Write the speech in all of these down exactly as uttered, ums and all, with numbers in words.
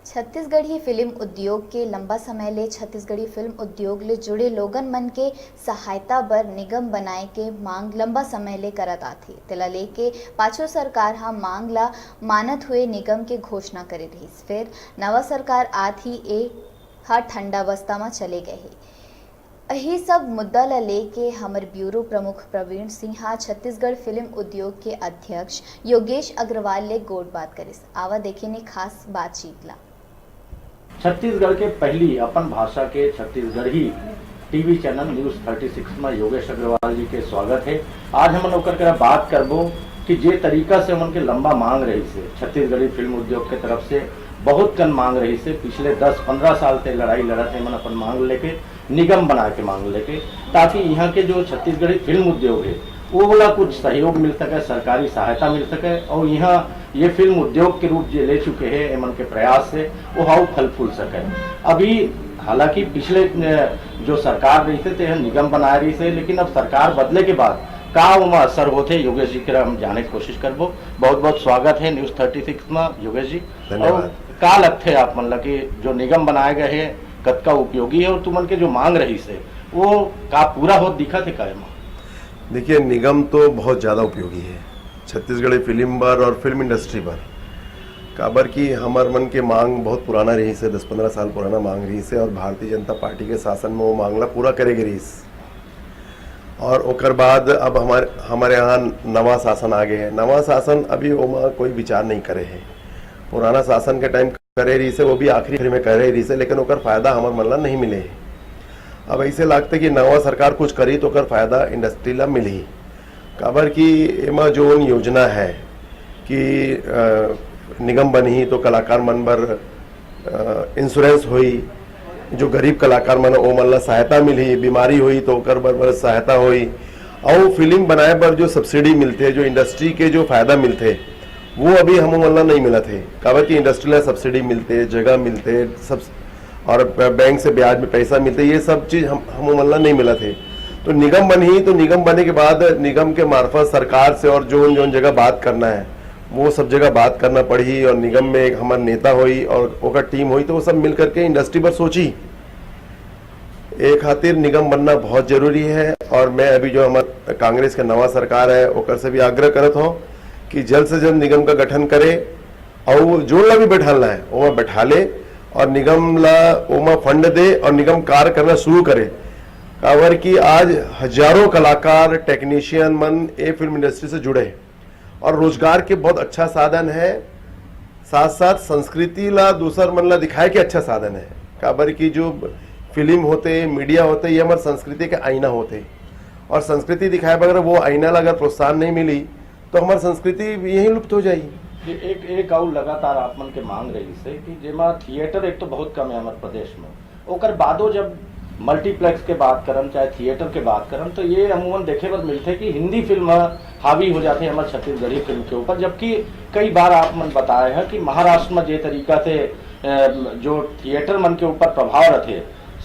Chhattisgarhi film उद्योग के लंबा समय ले छत्तीसगढ़ी फिल्म उद्योग ले जुड़े लोगन मन के सहायता बर निगम बनाए के मांग लंबा समय ले करत आथे। तेला लेके पाछू सरकार ह मांग ला मानत हुए निगम के घोषणा करे रहिस, फेर नवा सरकार आत ही ए ह ठंडावस्था म चले गए हे। यही सब मुद्दा ला लेके हमर ब्यूरो प्रमुख प्रवीण सिंह ह छत्तीसगढ़ फिल्म उद्योग के अध्यक्ष योगेश अग्रवाल ले गोठ बात करिस। आवा देखे ने खास बातचीत ला। छत्तीसगढ़ के पहली अपन भाषा के Chhattisgarhi TV channel news thirty six में योगेश अग्रवाल जी के स्वागत है। आज हमन ओकर करा बात करबो कि जे तरीका से हमन के लंबा मांग रहिस हे, छत्तीसगढ़ी फिल्म उद्योग के तरफ से बहुत कन मांग रहिस हे, पिछले दस पंद्रह साल से लड़ाई लड़त हे हमन अपन मांग लेके, निगम बनाए के मांग लेके, ताकि यहाँ के जो छत्तीसगढ़ी फिल्म उद्योग है, वो वाला कुछ सहयोग मिल सके, सरकारी सहायता मिल सके और यहाँ ये फिल्म उद्योग के रूप जे ले चुके हैं, एमन के प्रयास से वो हाउ फल फूल सके। अभी हालांकि पिछले, अ, जो सरकार रहिस हे, ते ह निगम बनाए रहिस हे, लेकिन अब सरकार बदले के बाद का ओमा असर होथे, योगेश जी करा हम जाने के कोशिश करबो। बहुत बहुत स्वागत है न्यूज़ थर्टी सिक्स में योगेश जी। धन्यवाद। और का लगथे आप मन ला कि जो निगम बनाए गए हे, कतका उपयोगी है और तुमन के जो मांग रहिस हे, वो का पूरा होत दिखत हे का एमा? देखिए, निगम तो बहुत ज़्यादा उपयोगी है छत्तीसगढ़ी फिल्म बर और फिल्म इंडस्ट्री बर, काबर कि हमर मन के मांग बहुत पुराना रहिस हे, दस पंद्रह साल पुराना मांग रहिस हे और भारतीय जनता पार्टी के शासन में वो मांग ला पूरा करे गे रहिस। और ओकर बाद अब हमारे, हमारे यहाँ नवा शासन आ गए है। नवा शासन अभी ओमा कोई विचार नहीं करे है। पुराना शासन के टाइम करे रहिस हे, वो भी आखिरी में करे रहिस हे, लेकिन ओकर फायदा हमर मन ला नहीं मिले हे। अब ऐसे लगथे कि नवा सरकार कुछ करी तो ओकर फायदा इंडस्ट्री ला मिलही, काबर कि एमा जोन योजना है कि, अ, निगम बनही तो कलाकार मन बर, अ, इंश्योरेंस होई, जो गरीब कलाकार मन, ओमन ला सहायता मिलही, बीमारी होई तो ओकर बर, बर सहायता होई, अउ फिल्म बनाए बर जो सब्सिडी मिलथे, जो इंडस्ट्री के जो फायदा मिलथे, वो अभी हमन ला नहीं मिलत हे, काबर कि इंडस्ट्री ला सब्सिडी मिलथे, जगह मिलथे, सब, और ब-, बैंक से ब्याज में पैसा मिलथे, ये सब चीज हम, हमन ला नहीं मिलत हे। तो निगम बनही, तो निगम बने के बाद निगम के मार्फत सरकार से और जोन जोन जगह बात करना है, वो सब जगह बात करना पड़ही और निगम में एक हमर नेता होई और ओकर टीम होई, तो वो सब मिल करके इंडस्ट्री पर सोची। ए खातिर निगम बनना बहुत जरूरी है और मैं अभी जो हमर कांग्रेस के नवा सरकार है, ओकर से भी आग्रह करत हूँ कि जल्द से जल्द निगम का गठन करे और जोन ला भी बैठालना है, ओमा बैठा ले और निगम ला ओमा फंड दे और निगम कार्य करना शुरू करे। काबर कि आज हजारों कलाकार, टेक्नीशियन मन ए फिल्म इंडस्ट्री से जुड़े हैं और रोजगार के बहुत अच्छा साधन है। साथ-साथ संस्कृति ला दूसर मन ला दिखाए के अच्छा साधन है, काबर कि जो फिल्म होथे, मीडिया होथे, ये हमर संस्कृति के आईना होथे और संस्कृति दिखाए बर अगर वो आईना ला अगर प्रोत्साहन नहीं मिली, तो हमर संस्कृति यहीं लुप्त हो जाही। ये एक, एक अउ लगातार आप मन के मांग रहिस हे कि जेमा थिएटर एक तो बहुत कम है हमर प्रदेश में, ओकर बादो जब मल्टीप्लेक्स के बात करन, चाहे थिएटर के बात करन, तो ये अमूमन देखे बर मिलथे कि हिंदी फिल्म ह हावी हो जाथे हमर छत्तीसगढ़ी फिल्म के ऊपर, जबकि कई बार आप मन बताए हैं कि महाराष्ट्र में जे तरीका से, अ, जो थिएटर मन के ऊपर प्रभाव रथे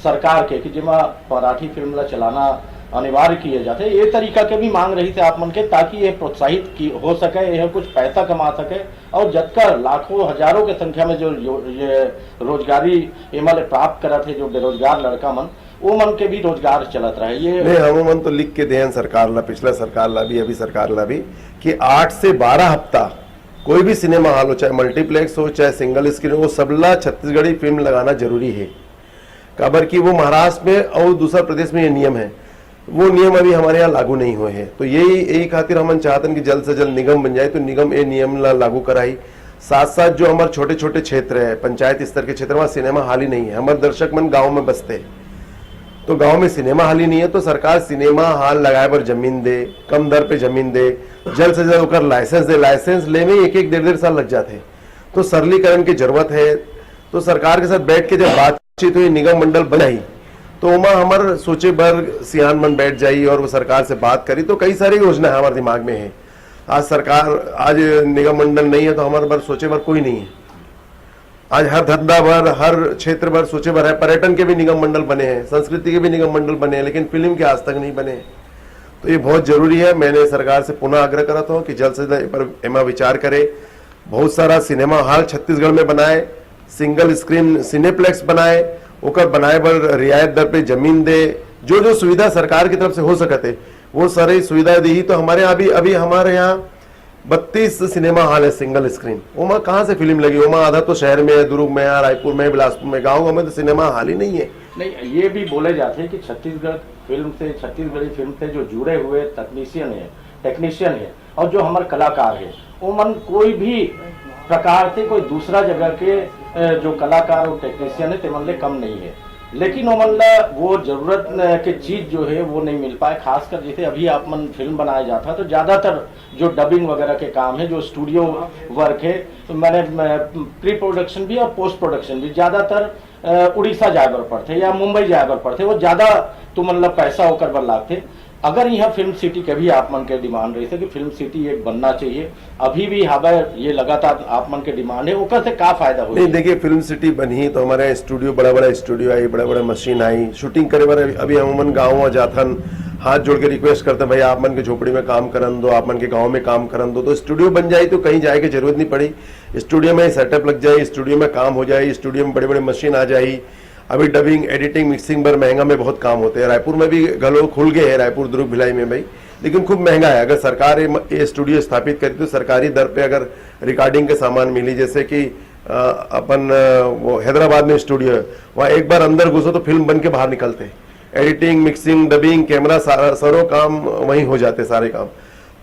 सरकार के, कि जेमा मराठी फिल्म ला चलाना अनिवार्य किए जाथे, ये तरीका के भी मांग रहिस हे आप मन के, ताकि ये प्रोत्साहित की, हो सके, ये कुछ पैसा कमा सके, और जतका लाखों हजारों के संख्या में जो यो-, ये रोजगारी एमा ले प्राप्त करत हे, जो बेरोजगार लड़का मन, वो मन के भी रोजगार चलत रहे। ये नहीं, हम मन तो लिख के देन सरकार ला, पिछला सरकार ला भी, अभी सरकार ला भी, कि आठ से बारह हफ्ता कोई भी सिनेमा हॉल हो, चाहे मल्टीप्लेक्स हो, चाहे सिंगल स्क्रीन हो, वो सबला छत्तीसगढ़ी फिल्म लगाना जरूरी है। काबर कि वो महाराष्ट्र में और दूसरा प्रदेश में ये नियम है, वो नियम अभी हमारे यहाँ लागू नहीं हुए हैं। तो यही, यही खातिर हमन चाहतन कि जल्द से जल्द निगम बन जाए, तो निगम ये नियम ला लागू कराई। साथ-साथ जो हमर छोटे-छोटे क्षेत्र है, पंचायत स्तर के क्षेत्र, वहाँ सिनेमा हॉल ही नहीं है। हमर दर्शक मन गाँव में बसते हैं, तो गाँव में सिनेमा हॉल ही नहीं है, तो सरकार सिनेमा हॉल लगाए बर जमीन दे, कम दर पे जमीन दे, जल्द से जल्द ओकर लाइसेंस दे। लाइसेंस ले में एक-एक, डेढ़-डेढ़ साल लग जाते हैं। तो सरलीकरण की जरूरत है। तो सरकार के साथ बैठ के जब बातचीत हुई, निगम मंडल बनाई, तो ओमा हमर सोचे बर सियान मन बैठ जाई और वो सरकार से बात करी, तो कई सारी योजना है हमारे दिमाग में है। आज सरकार, आज निगम मंडल नहीं है, तो हमारे बर सोचे बर कोई नहीं है। आज हर धंधा बर, हर क्षेत्र बर सोचे बर है। पर्यटन के भी निगम मंडल बने हैं, संस्कृति के भी निगम मंडल बने हैं, लेकिन फिल्म के आज तक नहीं बने हैं। तो ये बहुत जरूरी है। मैंने सरकार से पुनः आग्रह करत हूँ कि जल्द से जल्द ए पर, एमा विचार करे। बहुत सारा सिनेमा हॉल छत्तीसगढ़ में बनाए, सिंगल स्क्रीन सिनेप्लेक्स बनाए, ओकर बनाए बर रियायत दर पे जमीन दे, जो जो सुविधा सरकार की तरफ से हो सकत हे, वो सारी सुविधा दी। तो हमारे यहाँ अभी, अभी हमारे यहाँ बत्तीस सिनेमा हॉल है सिंगल स्क्रीन। ओमा कहाँ से फिल्म लगी? ओमा आधा तो शहर में है, दुर्ग में है, रायपुर में है, बिलासपुर में, गाँव गाँव में तो सिनेमा हॉल ही नहीं है। नहीं, ये भी बोले जाते हैं कि छत्तीसगढ़ फिल्म से, छत्तीसगढ़ी फिल्म से जो जुड़े हुए तकनीशियन है, टेक्नीशियन है और जो हमारे कलाकार है, उमन कोई भी प्रकार से कोई दूसरा जगह के अ, जो कलाकार और टेक्नीशियन है, तेमन ले कम नहीं है। लेकिन ओमन ला वो जरूरत न- के चीज जो है, वो नहीं मिल पाए। खासकर जैसे अभी आप मन फिल्म बनाया जाता है, तो ज्यादातर जो डबिंग वगैरह के काम है, जो स्टूडियो वर्क है, तो मैंने प्री प्रोडक्शन भी और पोस्ट प्रोडक्शन भी ज्यादातर अ, उड़ीसा जाए बर पड़थे या मुंबई जाए बर पड़थे, वो ज्यादा तुमन ला पैसा ओकर बर लागथे। अगर यहाँ फिल्म सिटी के भी आप मन के डिमांड रही कि फिल्म सिटी एक बनना चाहिए, अभी भी हवय, ये लगातार आप मन के डिमांड है, ओकर से का फायदा होही? नहीं, देखिए, फिल्म सिटी बनी तो हमारे यहाँ स्टूडियो, बड़ा बड़ा स्टूडियो आई, बड़ा बड़ा मशीन आई, शूटिंग करे बर। अभी हम मन गाँव जाथन, हाथ जोड़ के रिक्वेस्ट करते हैं, भाई, आप मन के झोपड़ी में काम करन दो, आप मन के गाँव में काम करन दो, तो स्टूडियो बन जाए तो कहीं जाए की जरूरत नहीं पड़ी। स्टूडियो में सेटअप लग जाए, स्टूडियो में काम हो जाए, स्टूडियो में बड़े बड़े मशीन आ जाए। अभी डबिंग, एडिटिंग, मिक्सिंग बर महंगा में बहुत काम होते हैं। रायपुर में भी घलो खुल गए हैं, रायपुर, दुर्ग, भिलाई में भाई, लेकिन खूब महंगा है। अगर सरकार ये म- ये स्टूडियो स्थापित करी तो सरकारी दर पे अगर रिकॉर्डिंग के सामान मिली, जैसे कि अ, अपन अ, वो हैदराबाद में स्टूडियो है, वहाँ एक बार अंदर घुसो तो फिल्म बन के बाहर निकलते हैं। एडिटिंग, मिक्सिंग, डबिंग, कैमरा, सारा सरो काम वहीं हो जाते, सारे काम।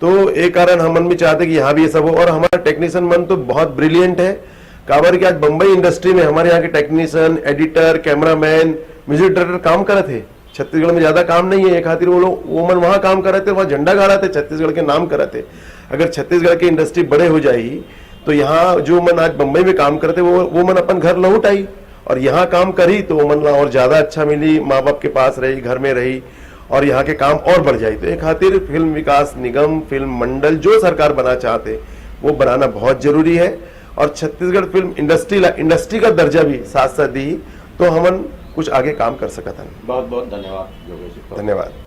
तो ये कारण हमन भी चाहते कि यहाँ भी ये सब हो। और हमारा टेक्नीशियन मन तो बहुत ब्रिलियंट है, काबर कि आज बम्बई इंडस्ट्री में हमारे यहाँ के technician, editor, cameraman, music director काम करत है। छत्तीसगढ़ में ज्यादा काम नहीं है, ये खातिर वो लोग, वो मन वहाँ काम करत है, वहाँ झंडा गाड़त है, छत्तीसगढ़ के नाम करत है। अगर छत्तीसगढ़ की इंडस्ट्री बड़े हो जाएगी तो यहाँ जो मन आज बम्बई में काम करते, वो वो मन अपन घर लौट आई और यहाँ काम करी तो वो मन ला और ज्यादा अच्छा मिली, माँ बाप के पास रही, घर में रही और यहाँ के काम और बढ़ जाए। तो ये खातिर फिल्म विकास निगम, फिल्म मंडल, जो सरकार बना चाहते, वो बनाना बहुत जरूरी है। और छत्तीसगढ़ फिल्म इंडस्ट्री ला इंडस्ट्री का दर्जा भी साथ साथ दी तो हमन कुछ आगे काम कर सकत हन। बहुत बहुत धन्यवाद योगेश जी। धन्यवाद।